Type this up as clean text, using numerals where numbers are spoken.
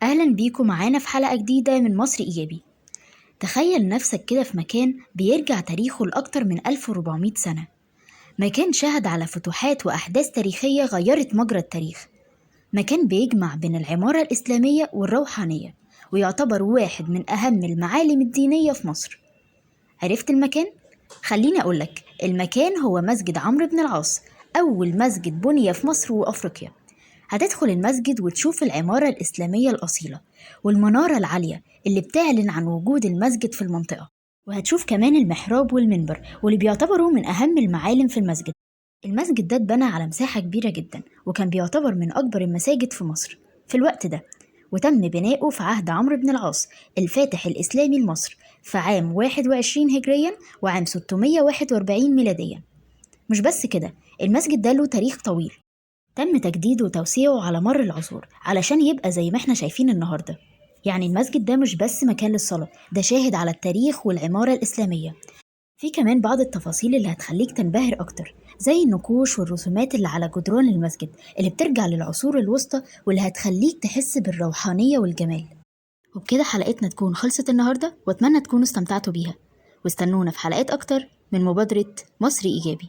أهلا بيكم معانا في حلقة جديدة من مصر إيجابي. تخيل نفسك كده في مكان بيرجع تاريخه لأكتر من 1400 سنة، مكان شهد على فتوحات وأحداث تاريخية غيرت مجرى التاريخ، مكان بيجمع بين العمارة الإسلامية والروحانية، ويعتبر واحد من أهم المعالم الدينية في مصر. عرفت المكان؟ خليني أقولك، المكان هو مسجد عمرو بن العاص، أول مسجد بني في مصر وأفريقيا. هتدخل المسجد وتشوف العمارة الإسلامية الأصيلة والمنارة العالية اللي بتعلن عن وجود المسجد في المنطقة، وهتشوف كمان المحراب والمنبر واللي بيعتبروا من أهم المعالم في المسجد. المسجد ده اتبنى على مساحة كبيرة جدا، وكان بيعتبر من أكبر المساجد في مصر في الوقت ده، وتم بناؤه في عهد عمرو بن العاص الفاتح الإسلامي لمصر في عام 21 هجريا وعام 641 ميلاديا. مش بس كده، المسجد ده له تاريخ طويل، تم تجديده وتوسيعه على مر العصور علشان يبقى زي ما احنا شايفين النهاردة. يعني المسجد ده مش بس مكان للصلاة، ده شاهد على التاريخ والعمارة الإسلامية. في كمان بعض التفاصيل اللي هتخليك تنبهر أكتر، زي النقوش والرسومات اللي على جدران المسجد اللي بترجع للعصور الوسطى واللي هتخليك تحس بالروحانية والجمال. وبكده حلقتنا تكون خلصت النهاردة، وأتمنى تكونوا استمتعتوا بيها، واستنونا في حلقات أكتر من مبادرة مصر إيجابي.